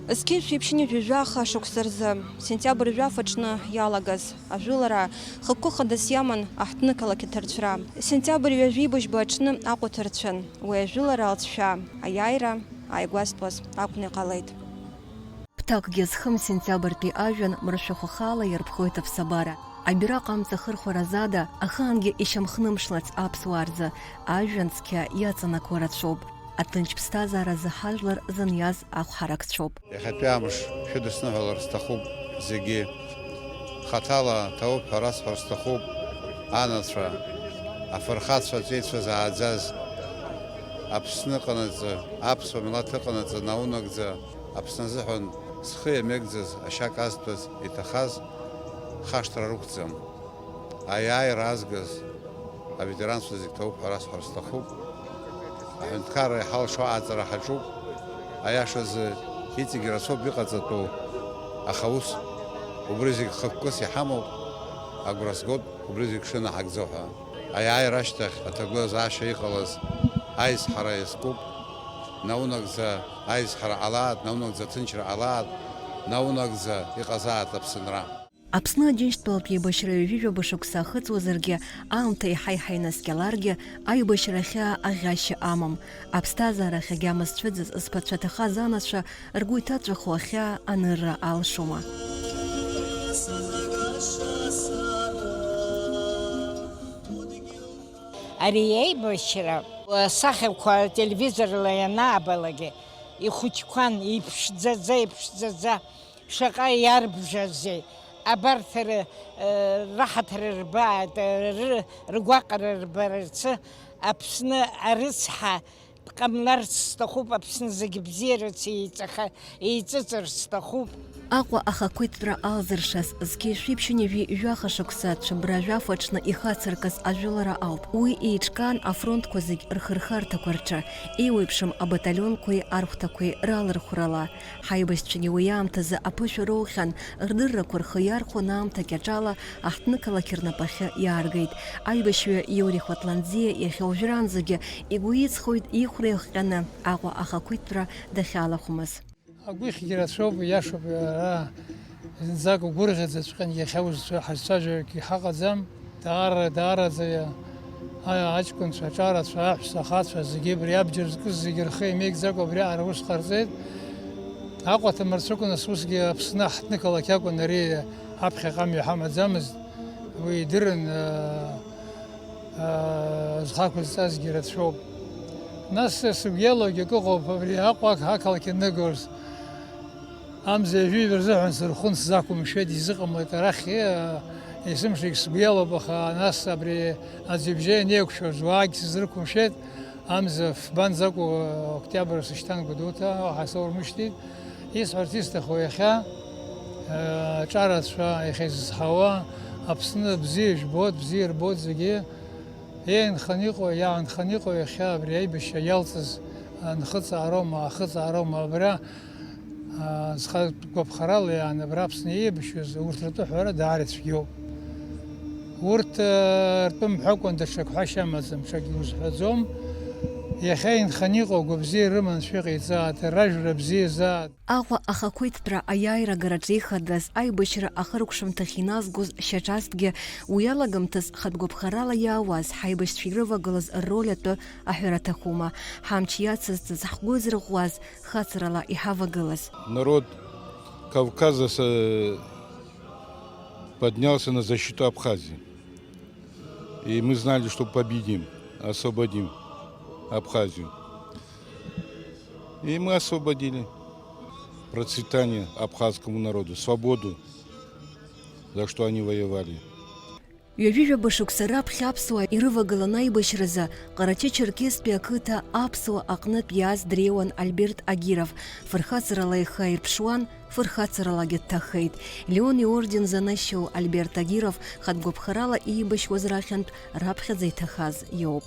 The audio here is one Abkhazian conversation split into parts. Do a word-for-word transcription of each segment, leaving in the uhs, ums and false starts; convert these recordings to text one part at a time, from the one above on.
Зқьи жәшәи ԥшьынҩажәи жәаха шықәса рзы, сентиабр жәаф аҽны иалагаз ажәылара хықәкы хадас иаман аҳҭнықалақь аҭарцәра. Сентиабр ҩажәи быжьба аҽны Аҟәа ҭарцәын. Уи ажәылара алҵшәа, аиааира ааигәазтәуаз акәны иҟалеит. Ԥҭакгьы зхым сентиабртәи ажәҩан мыршәахә хаала иарԥхоит аԥсабара. Абираҟ амца ахырхәаразы ада, ахаангьы ишьамхнымшлац аԥсуаа рзы ажәҩан цқьа иаҵанакуа рацәоуп. Аҭынч ԥсҭазааразы ҳажәлар зыниаз ахәҳаракцәоуп. Иахьатәи амш шәыдысныҳәалар сҭахуп зегьы. Хаҭала ҭабуп ҳәа расҳәар сҭахуп анацәа, афырхацәа, аҵеицәа зааӡаз, Аԥсны ыҟанаҵы, аԥсуа милаҭ ыҟанаҵы наунагӡа, Аԥсны азыҳәан зхы иамеигӡаз, ашьа казҭәаз, иҭахаз хашҭра рықәӡам. Аиааира аазгаз аветеранцәа зегь ҭабуп ҳәа расҳәар сҭахуп. Аҳәынҭқарра иҳалшо аҵара ҳаҿуп. Аиашазы, иҵегь рацәоуп иҟаҵатәу, аха ус, убри зегь хықәкыс иҳамоуп, агәра згоит, убри зегь шынаҳагӡо ҳәа. Аиааира ашьҭахь аҭагылазаашьа иҟалаз аизҳара иазкуп, наунагӡа аизҳара ҟалааит, наунагӡа аҭынчра ҟалааит, наунагӡа иҟазааит Аԥсынра. Аԥсны Аџьынџьтәылатә еибашьра ҩажәижәаба шықәса ахыҵуазаргьы, аамҭа еиҳа-еиҳа инаскьаларгьы, аибашьра ахьаа аӷьашьа амам. Аԥсҭазаара ахь агьама зцәыӡыз зԥацәа ҭахаз анацәа ргәы иҭаҵәаху ахьаа анырра алшома? Ари аибашьра асахьақәа ателевизорла ианаабалак, ихәыҷқәан, иԥшӡаӡа, иԥшӡаӡа. Шаҟа иарбжазеи абарҭ ры-, раҳаҭыр рбааит, ры-, ргәаҟра рбарцы, Аԥсны арыцҳа дҟамларц сҭахуп, Аԥсны зегь бзиарц еиҵаха-, еиҵыҵырц сҭахуп. Аҟәа ахақәиҭтәра алзыршаз, зқьи жәшәи ԥшьынҩажәи жәаха шықәса цәыббра жәаф аҽны ихацыркыз ажәылара ауп. Уи еиҿкаан афронтқәа зегь рхырхарҭақәа рҿы, еиуеиԥшым абаталионқәеи архәҭақәеи ралырхәрала. Ҳаибашьцәагьы уи аамҭазы аԥышәа роухьан, рдыррақәа рхы иархәон аамҭа кьаҿала аҳҭнықалақь рнапахьы иааргеит. Аибашьҩы Иури Хәатланӡиа иахьа уажәраанӡагьы игәы иҵхоит ихәра иахҟьаны Аҟәа ахақәиҭтәра дахьалахәмыз. Агәыхьгьы рацәоуп, иашоуп, ара зынӡак угәырӷьаӡаҵәҟьан иахьа узцо ҳазцәажәогьы ҳаҟаӡам. Даара, даараӡа, а-, аҷкәынцәа, аҿарацәа, аҳәса, ахацәа, зегьы абри абџьар зкыз зегьы рхы имеигӡакәа абриаҟара аус ҟарҵеит. Аҟәа ҭамырцәыкәын, нас усгьы Аԥсны аҳҭнықалақь акәын, ари аԥхьаҟа амҩа ҳамаӡамызт. Уи идырын, а, а, зхақәызҵазгьы рацәоуп. Нас сыгәгьалогьы акы ыҟоуп, абри Аҟәа ақалақь аныгоз. Амза ҩажәижәа рзыҳәан сырхәын, сзақәымшәеит, изыҟамлеит арахь, э, есымшагь сгәы иалоуп, аха нас абри аӡҩыбжьа ианеиқәшәоз уаагь сызрықәымшәеит, амза фбанӡакәу, э, октиабр сышьҭан Гәдоуҭа, уаҳа соурмышьҭит. Исҳәарц исҭаху иахьа, э, аҿарацәа, иахьа изызҳауа, Аԥсны бзиа жәбоит, бзиа рбоит зегьы. Еинхан иҟоу, иаанхан иҟоу иахьа абри аибашьра иалҵыз анхыҵаароума, ахыҵаароума абра, аа, зхатә гәаԥхарала иааны абра Аԥсны еибашьҩыз урҭ ртәы ҳәара даара ицәгьоуп. Урҭ, аа, ртәы мҳәакәан даҽак ҳәашьа амаӡам, ҽакгьы узҳәаӡом. Иахьа инхан иҟоу агәабзиа рыманшәа иҟаиҵааит, ражәра бзиа заат. Аҟәа ахақәиҭтәра аиааира агараҿы ихадаз аибашьра ахыркәшамҭахь иназгоз шьаҿасҭгьы, уи алагамҭаз хатә гәаԥхарала иаауаз ҳаибашьцәа ирывагылаз рроль атәы аҳәара аҭахума, ҳамч иацызҵаз, ҳгәы зырӷәӷәаз хацарала иҳавагылаз. Народ Кавказа с-, поднялся на защиту Абхазии. И мы знали, что победим, освободим Абхазию. И мы освободили процветание абхазскому народу, свободу, за что они воевали. Ҩажәижәаба шықәса раԥхьа аԥсуаа ирывагылан аибашьразы Ҟарачы-Черкестәи ақыҭа аԥсуа аҟнытә иааз дреиуан Альберт Агиров. Фырхаҵарала ихы аирԥшуан, фырхаҵаралагьы дҭахеит. Леон иорден занашьоу Альберт Агиров хатә гәаԥхарала иибашьуаз рахьынтә раԥхьаӡа иҭахаз иоуп.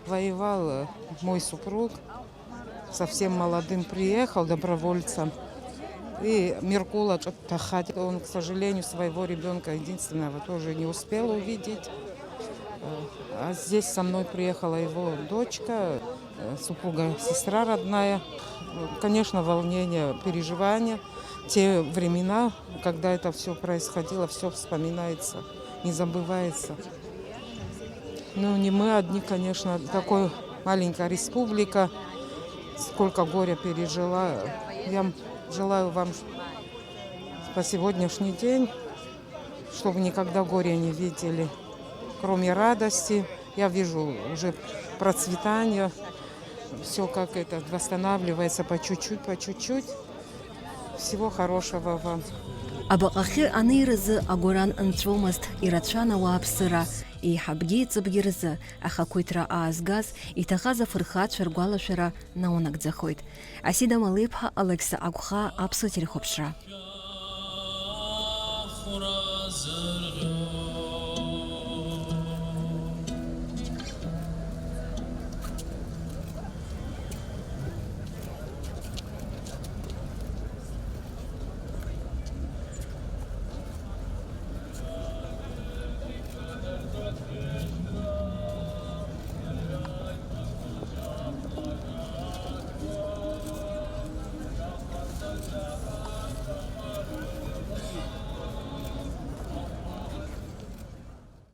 Воевал, э, мой супруг, совсем молодым приехал добровольцем. И Меркула Чатахади, он, к сожалению, своего ребёнка единственного тоже не успел увидеть. Э, а здесь со мной приехала его дочка. Э, Супруга, сестра родная. Конечно, волнение, переживания. Те времена, когда это все происходило, все вспоминается, не забывается. Ну, не мы одни, конечно, такой маленькая республика, сколько горя пережила. Я м- желаю вам по сегодняшний день, чтобы никогда горя не видели, кроме радости. Я вижу уже процветание, все как это восстанавливается по чуть-чуть, по чуть-чуть. Всего хорошего вам. Абаҟахьы анеиразы агәаран нҵәомызт, ирацәан ауааԥсыра, еиҳабгьы ҵыбгьы рзы ахақәиҭра аазгаз, иҭахаз афырхацәа ргәалашәара наунагӡахоит. Асида Малиԥҳа, Алықьса Агәхаа, Аԥсуа телехәаԥшра.